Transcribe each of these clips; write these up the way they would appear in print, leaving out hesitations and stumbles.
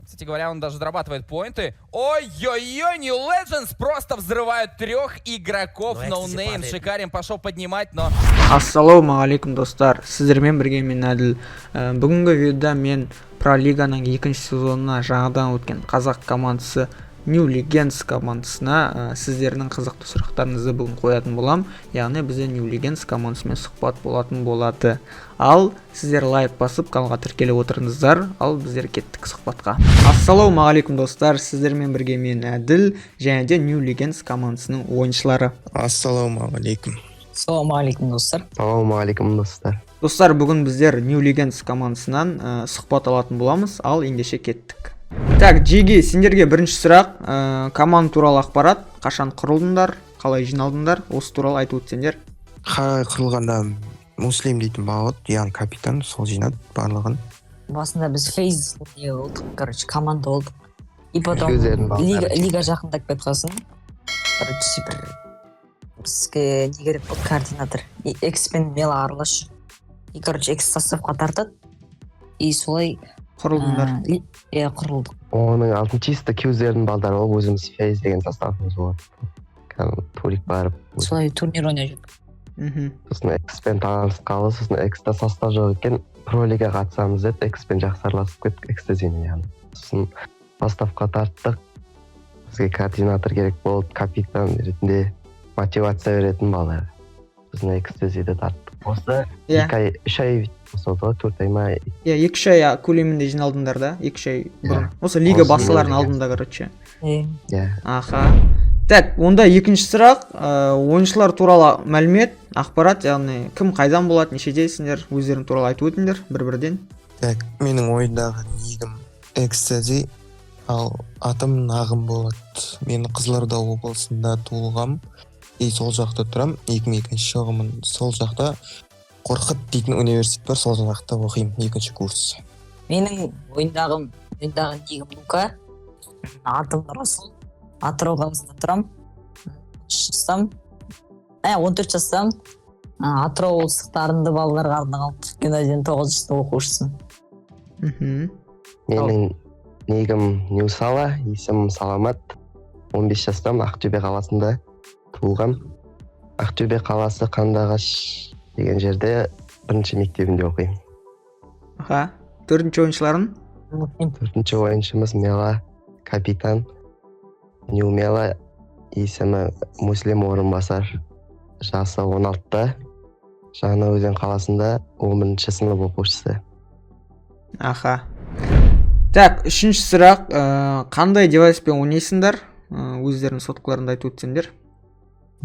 Кстати говоря, он даже зарабатывает поинты. Ой-ой-ой, New Legends просто взрывают трех игроков. Но Экстази Ноунейм падает. Шикарим пошел поднимать, но Ассалаумағалейкум, достар! Сіздермен бірге мен, Әділ. Бүгінгі видеода мен Про Лиганың екінші сезонына жаңадан өткен қазақ командасы New Legends командасына сіздердің қызықты сұрақтарыңызды бүгін қоятын боламын. Яғни бізде New Legends командасымен сұхбат болатын болады. Ал сіздер лайк басып, каналға тіркеліп отырыңыздар. Ал біздер кеттік сұхбатқа. Ассалаумағалейкум, достар! Сіздермен бірге мен, Әділ, және де New Legends командасының ойыншылары. Ассалаумағалейкум. Ассалаумағалейкум, достар! Ассалаумағалейкум, достар! Достар, бүгін біздер New Legends командасынан сұхбат алатын боламыз. Ал ендеше кеттік. Так, Джиги, сендерге бірінші сұрақ. Команда туралы ақпарат: қашан құрылдыңдар, қалай жиналдыңдар, осы туралы айтып өтсеңдер. Қалай құрылғанда, Муслим дейтін бала болды, яғни капитан, сол жинады барлығын. Басында біз Фейз не болдық, короче, команда болдық, и потом Өздерінің балдары. лига жақындап кеткен, короче, бір бізге не керек болды, координатор, и Экс пен Мела араласып жүр, и, короче, Экс составқа тартады, и солай құрылдыңдар. Иә, құрылдық. Оның алтын чисто кюзердің балдары болып, өзіміз Фейз деген составымыз болады, кәдімгі турик барып. Солай турнир ойнап жүрдік. Сосын Экспен танысып қалды. Сосын Экста состав жоқ екен, Про Лигаға қатысамыз деді. Экспен жақсы араласып кеттік, Экстазимен яғни. Сосын составқа тарттық. Бізге координатор керек болды, капитан ретінде мотивация беретін балаларға. Сосын Экстазиді тарттық осы. 2 ай, 3 ай болды ғой, 4 ай ма? Иә, 2-3 ай көлемінде жиналдыңдар да, 2-3 ай бұрын, осы лига Осы басталардың лига. алдында, короче. Иә. Иә. Аха, так, онда екінші сұрақ: ойыншылар туралы мәлімет, ақпарат, яғни кім қайдан болады, нешедесіңдер, өздерің туралы айтып өтіңдер бір бірден. Так, менің ойындағы нигім Экстази, ал атым Нағым болады. Мен Қызылорда облысында туылғам и сол жақта тұрамын. 2002 жылғымын. Сол жақта Қорқыт дейтін университет бар, сол жақта оқимын, екінші курс. Менің ойындағы нигім Лука, атым Расул, Атырау қаласында тұрамын, 3 жастамын, 14 жастамын. Атырау облыстық дарынды балаларға арналған ұлттық гимназияның тоғызыншы сынып оқушысымын. Менің нигім Ньюсала, есімім Саламат, 15 жастамын, Ақтөбе қаласында туылғам. Ақтөбе қаласы, Қандыағаш деген жерде бірінші мектебінде оқимын. Аха, төртінші ойыншыларың? Төртінші ойыншымыз Мела, капитан, Нью Мела, есімі Муслим Орынбасар, жасы 16-да, Жаңаөзен қаласында 11 сынып оқушысы. Аха, так, үшінші сұрақ: қандай девайспен ойнайсыңдар? Өздеріңнің соткаларыңды айтып өтсеңдер.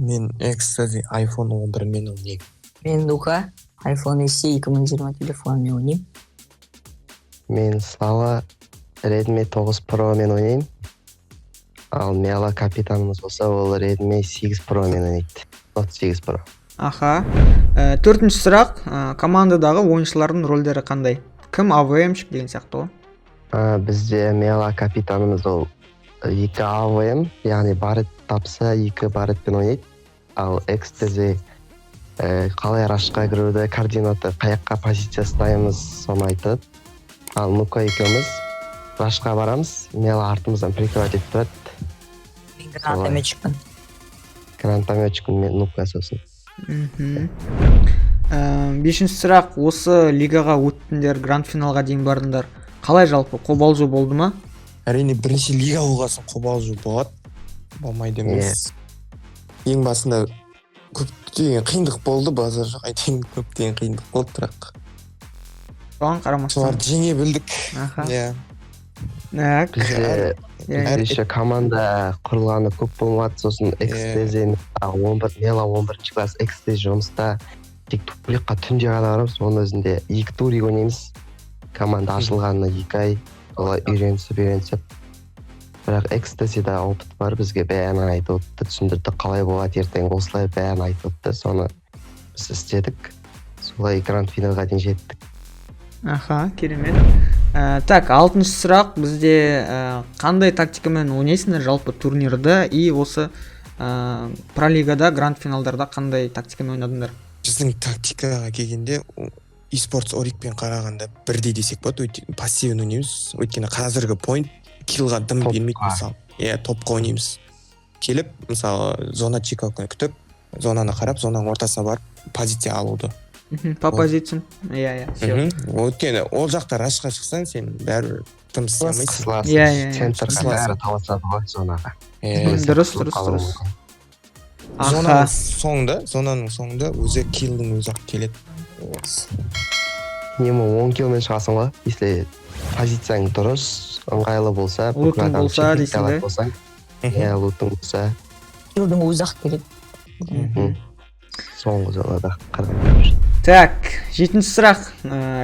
Мен Экстази iPhone 11-мен ойнаймын. Мен Лука, iPhone SE 2020 телефонымен ойнаймын. Мен Сала, Redmi 9 Pro мен ойнаймын. Ал Мела капитанымыз болса, ол Redmi 8 Pro мен ойнайды, Note 8 Pro. Аха. Төртінші сұрақ: командадағы ойыншылардың рөлдері қандай, кім АВМщик деген сияқты ғой. Бізде Мела капитанымыз, ол екі АВМ, яғни барет тапса, екі баретпен ойнайды. Ал Экстази қалай рашқа кіруді, координаты, қай жаққа позиция ұстаймыз, соны айтады. Ал Нука екеуміз рашқа барамыз, Мела артымыздан прикрывать етіп тұрады. Мен гранатометчикпін. Гранатометчик мен Нука сосын. Бесінші сұрақ: осы лигаға өттіңдер, гранд финалға дейін бардыңдар, қалай, жалпы қобалжу болды ма? Әрине, бірінші лига болған соң қобалжу болады, болмайды емес. Ең басында көптеген қиындық болды, базар жоқ, айтайын, көптеген қиындық болды, бірақ Соған қарамастан соларды жеңе білдік. Иә. Так. Бізде Иә. Еще команда құрылғаны көп болмады. Сосын Экстези 11, Мела 11-класс, Экстези жұмыста. Тек турикқа түнде ғана барамыз, оның өзінде екі турик ойнаймыз. Команда ашылғанына 2 ай, олай үйренісіп үйренісіп. Бірақ Экстазида опыт бар, бізге бәрін айтып өтті, түсіндірді, қалай болады ертең, осылай, бәрін айтып өтті. Соны біз істедік, солай гранд финалға дейін жеттік. Аха, керемет. Так, алтыншы сұрақ бізде: қандай тактикамен ойнайсыңдар жалпы турнирді и осы Пролигада гранд финалдарда қандай тактикамен ойнадыңдар? Біздің тактикаға келгенде, Esports Орикпен қарағанда бірдей десек болады, өте пассивно ойнаймыз, өйткені қазіргі point киллға дым Топқа. бермейді мысалы. Иә, топқа ойнаймыз. Келіп, мысалы, зона чекауканы күтіп, зонаны қарап, зонаның ортасына барып позиция алуды. По позициям, иә, иә, всё. Өйткені ол жақта рашқа шықсаң, сен бәрібір тым істей алмайсың. Қысыласың. Иә, иә, иә. Центрға Қысыласың. бәрі таласады ғой зонаға. Иә. Өзі Дұрыс, қысылып дұрыс, қалуы дұрыс. мүмкін. Зонаның соңында өзі киллдің өзі ақ келеді. Минимум 10 киллмен шығасың ғой, если позицияң дұрыс, ыңғайлы болса, бүкіл Лутың адам болса чекинг дейсің алатын да? болсаң, иә, лутың болса. Киллдің өзі ақ келеді. Соңғы зонада қарап. Так, жетінші сұрақ.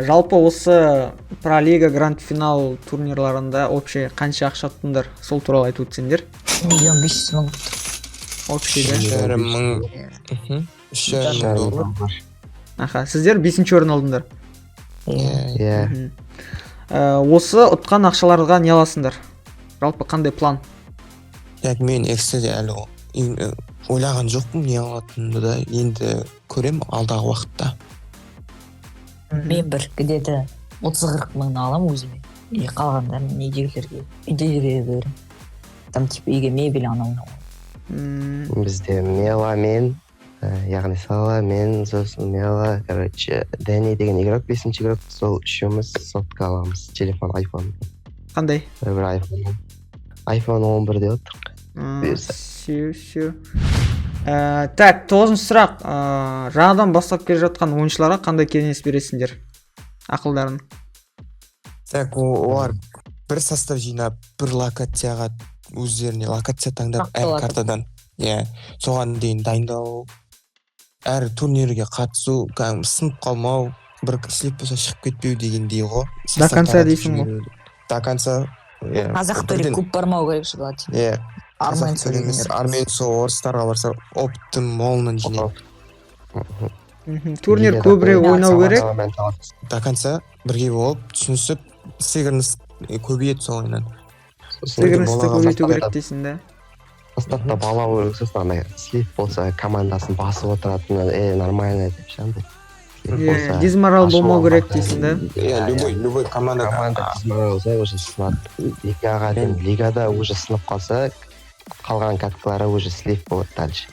Жалпы осы Про Лига гранд финал турнирларында общий қанша ақша ұттыңдар, сол туралы айтып өтсеңдер. 1 500 000. Общий да? 3,5 мың. 3,5 мың доллар. Аха, сіздер бесінші орын алдыңдар. Иә. Иә. Осы ұтқан ақшаларға не аласыңдар, жалпы қандай план? Так, мен экстази әлі ойлаған жоқпын не алатынымды да, енді көрем алдағы уақытта. Мен бір где то 30-40 мыңын аламын өзіме и қалғандарын үйдегілерге, үйдегілерге беремін, там типа үйге мебель, анау мынау. Бізде Мела мен яғни Сала, мен, сосын Мела, короче, Дэнни деген игрок, бесінші игрок, сол үшеуміз сотка аламыз, телефон, айфон. Қандай? Бір айфон 11 деп отырмық. Бұйырса. Все, все. Так, тоғызыншы сұрақ. Жаңадан бастап келе жатқан ойыншыларға қандай кеңес бересіңдер, ақылдарын? Так, олар бір состав жинап, бір локацияға, өздеріне локация таңдап, Тұрақты әр локация. картадан, иә, соған дейін дайындалу, әр турнирге қатысу, кәдімгі сынып қалмау, бір слип болса шығып кетпеу дегендей ғой. До конца таратып дейсің ғой. жіберу. До конца, иә. Қазақ төре көп бармау керек желательно. Иә. Армен. Қазақ төре емес, армен, сол орыстарға барса, опыттың молынан жинайды. Турнир Лигада көбірек қойып, ойнау керек. саламен таласып. До конца бірге болып, түсінісіп, сыгранность көбейеді солайынан. Сосын Сыгранностьті балаға көбейту керек дейсің да. Составта бала керек, сосын андай слив болса, командасын басып отыратын, нормально деп ше, андай слив Иә, болса, дизмораль ашу болмау керек алмайтын. дейсің да. Иә, любой команда. Команда дизмораль болса, уже сынады лигаға дейін. Лигада уже сынып қалса, қалған каткалары уже слив болады. Дальше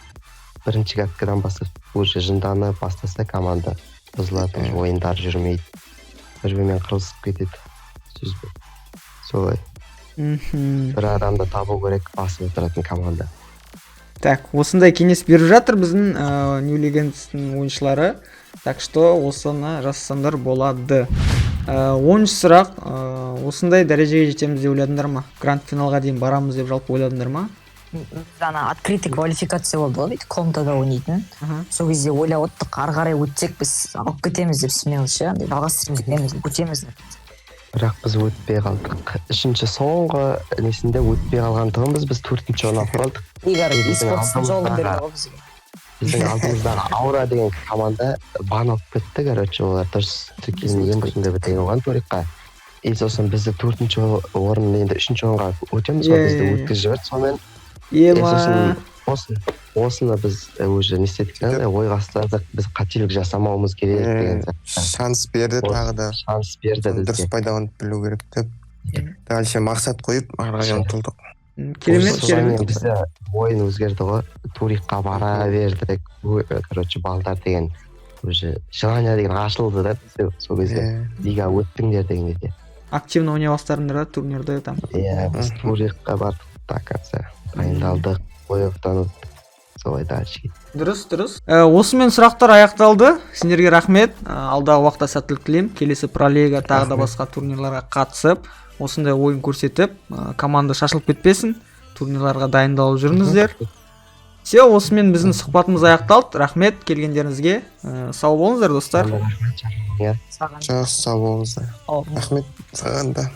бірінші каткадан бастап уже жынданып бастаса, команда бұзылады уже, ойындар жүрмейді, бір бірімен қырылысып кетеді сөзбен, солай. Бір адамды табу керек басып отыратын команда. Так, осындай кеңес беріп жатыр біздің New Legends'тің ойыншылары, так что осыны жазсаңдар болады. 10-шы сұрақ. Осындай дәрежеге жетеміз деп ойладыңдар ма, гранд финалға дейін барамыз деп жалпы ойладыңдар ма? Біз ана открытый квалификация болды ғой, бүйтіп комнатада ойнайтын. Сол кезде ойлап отырдық, ары қарай өтсек, біз алып кетеміз деп, смело ше, андай жалғастырып кетеміз, өтеміз деп. Бірақ біз өтпей қалдық, үшінші, соңғы несінде өтпей қалған тұғынбыз, біз төртінші орын алып қалдық. Игорь Біздің esportстың жолын алдымыздағы- берді ғой бізге. Біздің алдымыздағы Аура деген команда бан алып кетті, короче, олар дұрыс тіркелмеген ба, сондай бірдеңе болған турикқа, и сосын бізді төртінші орын, енді үшінші орынға өтеміз ғой, Иә, бізді иә, иә. өткізіп жіберді сонымен. И Ема. сосын осыны біз уже не істедік та, ойға ұстадық, біз қателік жасамауымыз керек деген сияқты. Шанс берді тағы да. Шанс берді Соны бізге. дұрыс пайдаланып білу керек деп, дальше мақсат қойып, ары қарай ұмтылдық. Керемет. Содан Керемет. кейін бізде ойын өзгерді ғой, турикқа бара бердік. Короче, балдар деген уже желание деген ашылды да бізде сол кезде, лига өттіңдер деген кезде. Активно ойнай бастадыңдар да турнирде там. Иә, біз турикқа бардық, до конца дайындалдық, плей-оффтан өттік, солай дальше кеттік. Дұрыс. Осымен сұрақтар аяқталды. Сендерге рахмет. Алдағы уақытта сәттілік тілеймін. Келесі Пролига, тағы да Рахмет. басқа турнирларға қатысып, осындай ойын көрсетіп, команда шашылып кетпесін, турнирларға дайындалып жүріңіздер. Все, осымен біздің сұхбатымыз аяқталды. Рахмет келгендеріңізге. Сау болыңыздар, достар. Рахмет. Саған. Жақсы, сау болыңыздар. Ау. Рахмет саған да.